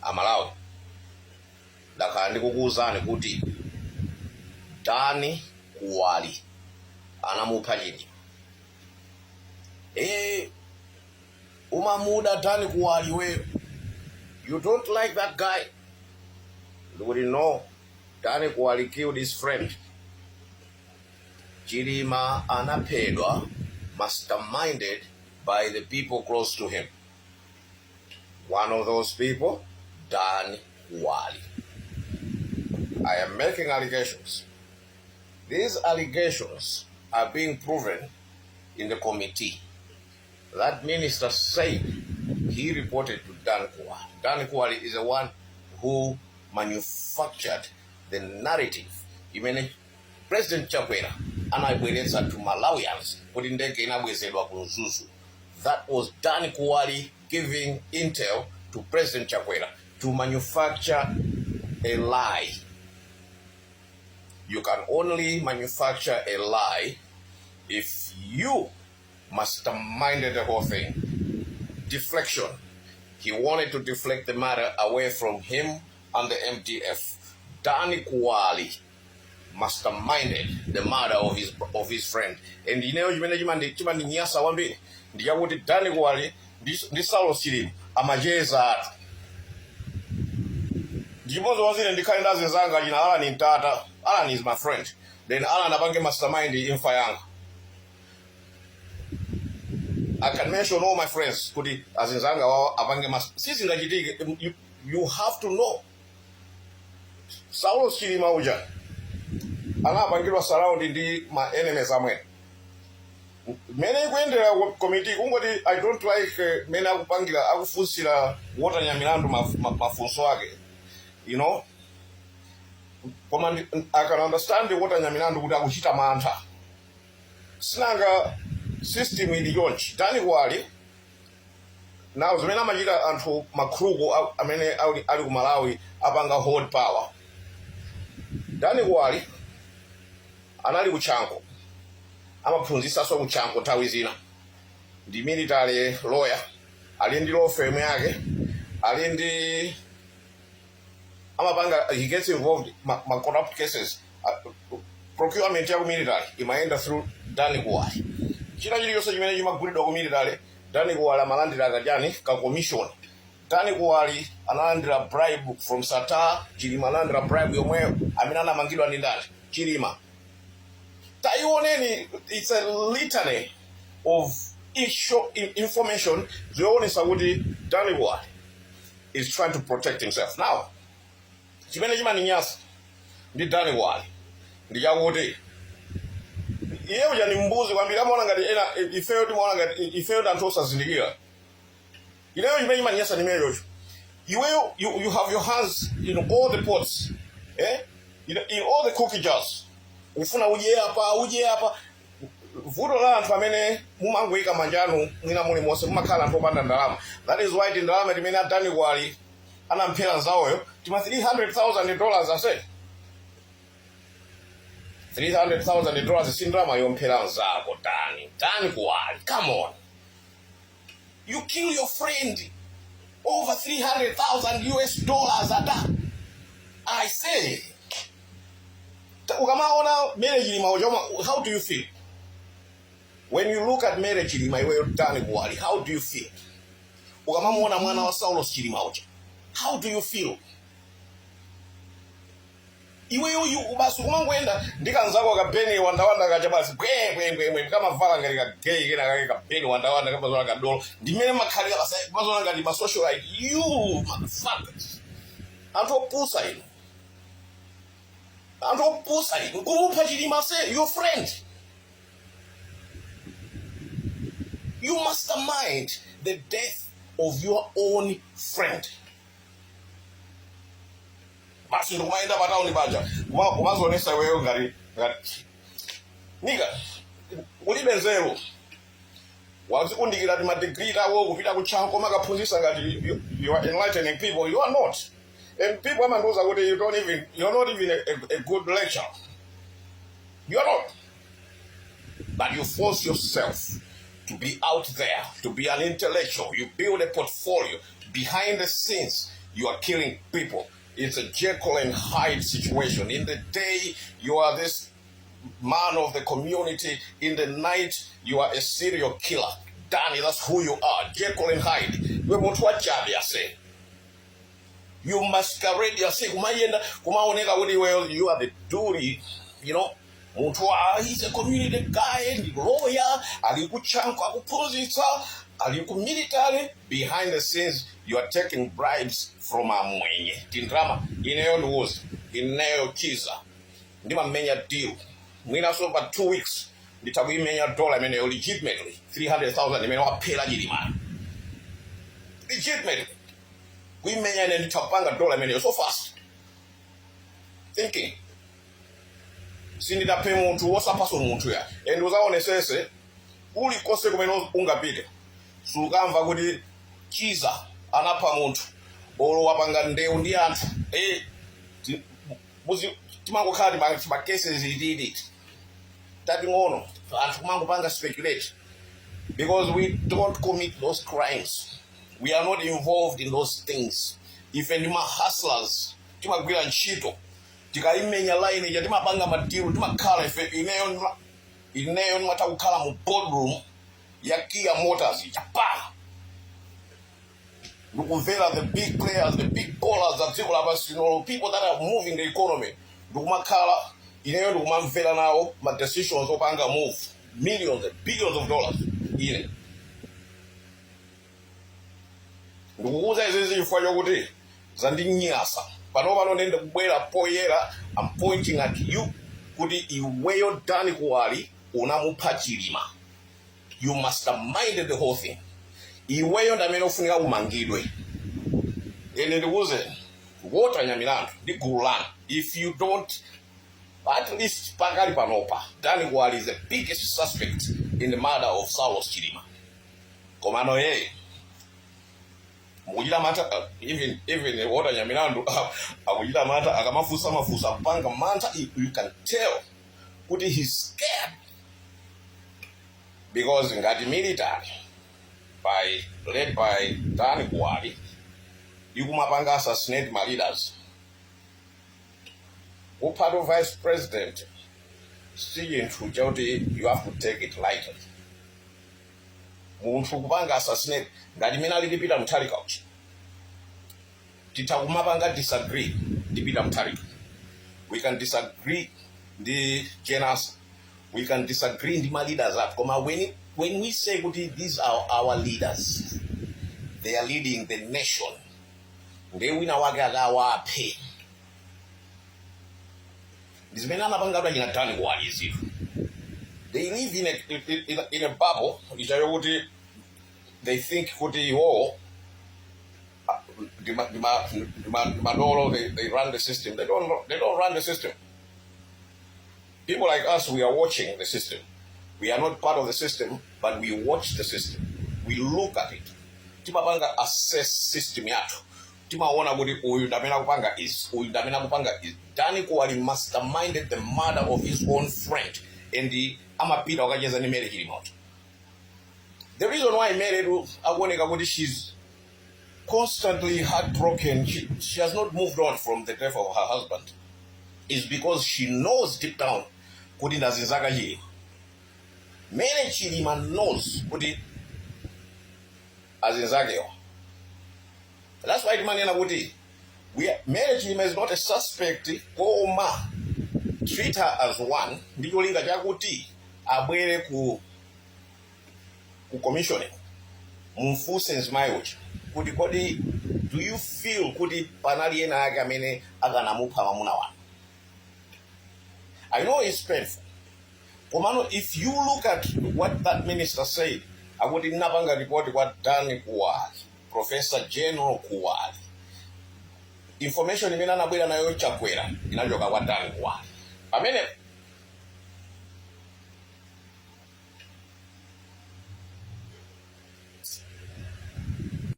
Amalawi, ndakhala ndikukuwuzani kuti Dan Kuwali anamupha Chilima. Umamuda Dan Kuwali iweyo, you don't like that guy. Ndikuti no, Dan Kuwali killed his friend. Chilima anaphedwa masterminded by the people close to him. One of those people, Dan Kuwali. I am making allegations. These allegations are being proven in the committee. That minister said he reported to Dan Kuwali. Dan Kuwali is the one who manufactured the narrative imene President Chakwera anayibweretsa to Malawians kuti ndege inabwezedwa ku Mzuzu. That was Dan Kuwali giving intel to President Chakwera to manufacture a lie. You can only manufacture a lie if you masterminded the whole thing. Deflection. He wanted to deflect the matter away from him and the MDF. Dan Kuwali masterminded the murder of his friend. And ineyo chimene chimandinyasa kwambiri ndichakuti Dan Kuwali ndi Saulos Chilima amacheza atu. Ndichimodzimodzi ndikhale ndi azinzanga china Alan Ntata. Alan is my friend. Then Alan apange mastermind imfa yanga. I can mention all my friends kuti azinzanga wawo apange sizingachitike. You have to know. Saulos Chilima uja anapangidwa surround ndi ma enemies amwene. Mene ikuyendera committee, kungoti I don't like mene akupangira, akufunsira Walter Nyamilandu mafunso ake. Koma I can understand Walter Nyamilandu kuti akuchita mantha. Sinanga system ili chonchi. Dan Kuwali now, zimene amachita anthu ma crook amene ali ku Malawi apanga hold power. Dan Kuwali anali ku Chanco, amaphunzisanso ku Chanco nthawi zina, ndi military lawyer, ali ndi law firm yake, ali ndi amapanga, he gets involved ma corrupt cases. Procurement ya ku military imayenda through Dan Kuwali. China chilichonse chimene chimagulidwa ku military, Dan Kuwali amalandira kachani, ka commission. Dan Kuwali analandira bribe from Sattar. Chilima analandira bribe yomweyo. Amene anamangidwa ndi ndani? Chilima. Taioneni, it's a litany of issue, information zoonesa kuti Dan Kuwali is trying to protect himself. Now, chimene chimaninyasa ndi Dan Kuwali ndi chakuti iye uja ni mbuzi kwambiri. Amaona ngati ena ifeyo timaona ngati ifeyo ndi anthu osazindikira. Ineyo chimene chimaninyasa ndi imeneyocho. Iweyo you have your hands in all the pots, eh? In all the cookie jars. Ufuna udye apa, udye apa. Vuto la anthu amene mumangoyika manja anu mwina muli monse, mumakhala anthu opanda ndalama. That is why tindalama timene a Dan Kuwali anamphera nzawoyo, tima $300,000 ase, $300,000 si ndalama yomphera nzako. Dani, Dan Kuwali, come on, you kill your friend over 300,000 US dollars. Ada, I say, ukamaona Mary Chilima uchoma, how do you feel when you look at Mary Chilima? Iweyo Dan Kuwali, how do you feel ukamamuona mwana wa Saulos Chilima uja? How do you feel? Iweyo you basi kumangoenda ndikanzako kabeni wandawanda kacha basi bwe bwe bwe bwe, kamavala ngati ka gay kena kake, kabeni wandawanda kamazola kadolo, ndimene makhalira basi, mazola ngati ma socialite. You motherfuckers, anthu opusa inu, anthu opusa inu, kumupha Chilima say your friend. You mastermind the death of your own friend. Basi ndikumayenda patauni paja kumazionesa iweyo ngati nika ulibe nzeru, wazikundikira ti ma degree tawo kupita ku Chanco makaphunzitsa ngati you are enlightening people. You are not. And people amandiuza kuti you don't even you're not even a good lecturer. You are not, but you force yourself to be out there, to be an intellectual. You build a portfolio behind the scenes. you are killing people. It's a Jekyll and Hyde situation. In the day you are this man of the community. In the night you are a serial killer. Danny, that's who you are. Jekyll and Hyde. Iwe munthu wachabe ase. You masquerade ase, kumayenda kumaoneka kuti iwe you are the dude. Munthu wa, he's a community guy, ndi lawyer, ali kuchanko akuphunzitsa, ali ku military. Behind the scenes you are taking bribes from amwenye. Tindrama ineyo ndiwuza, ineyo Chiza ndimamenya deal. Mwinaso pa 2 weeks nditha kuimenya dollar imeneyo legitimately, 300,000 imene waphera Chilima. Legitimately kuimenya ine nditha kupanga dollar imeneyo so fast thinking sindidaphe munthu, wosaphaso munthu ya. And uzaonesese kulikonse kumene ungapite, sukamva kuti Chiza anapha munthu olo wapanga ndewu ndi anthu. Timangokhala tima cases ititi tating'ono, anthu kumangopanga speculate because we don't commit those crimes. We are not involved in those things. Ife ndi ma hustlers, timagwira ntchito, tikayimenya line ija, timapanga ma deal, timakhala ife. Ineyo ndimatha kukhala mu boardroom ya Kia Motors ija pa ndikumvera the big players, the big ballers za dziko lapansi lino, people that are moving the economy. Ndikumakhala ineyo ndikumamvera nawo ma decisions opanga move millions and billions of dollars. Ine ndikukuuza izizi chifukwa chokuti zandinyasa. Pano pano ndende kubwera poyera. I'm pointing at you kuti iweyo Dani Kuwali unamupha Chilima. You masterminded the whole thing. Iweyo ndamene ufunika umangidwe. Ine ndikuuze, Walter Nyamilandu ndi gulu lanu, if you don't, at least pakali panopa Dani Kuwali is the biggest suspect in the murder of Saulos Chilima. Komano yeye mukuchita mantha. Even Walter Nyamilandu akuchita mantha akamafunsa mafunso, akupanga mantha. You can tell kuti he's scared because ngati military by led by Dan Kuwali ikumapanga assassinate ma leaders, kuphatu vice president si chinthu chakuti you have to take it lightly. Munthu kupanga assassinate ngati mene alili Peter Mutharika uchi, titha kumapanga disagree ndi Peter Mutharika, we can disagree ndi Jenas, we can disagree ndi ma leaders athu, koma when we say kuti these are our leaders, they are leading the nation, ndiye wina wake akawaphe, ndi zimene anapanga achina Dani Kuwali izitu. They live in a bubble ija yokuti they think kuti iwowo ndimadolo, they run the system. They don't run the system. People like us, we are watching the system. We are not part of the system, but we watch the system, we look at it, timapanga assess system yathu, timaona kuti uyu ndamene akupanga izi, uyu ndamene akupanga izi. Dani Kuwali masterminded the murder of his own friend and amapita wakacheza ndi Mary Chilima. The reason why Mary akuoneka kuti she's constantly heartbroken, she has not moved on from the death of her husband, is because she knows deep down kuti ndazinzaka Chilima. Mary Chilima knows kuti azinzakewa. That's why timanena kuti Mary Chilima is not a suspect, koma treat her as one ndi cholinga chakuti abwere ku commission, mumfunse mzimayi uja kuti kodi do you feel kuti panali ena ake amene akanamupha mwamuna wanu? I know it's painful, komano if you look at what that minister said, akuti ndinapanga report kwa Dan Kuwali, Professor General Kuwali. Information imene anabwera nayo Chakwera inachoka kwa Dan Kuwali. Pamene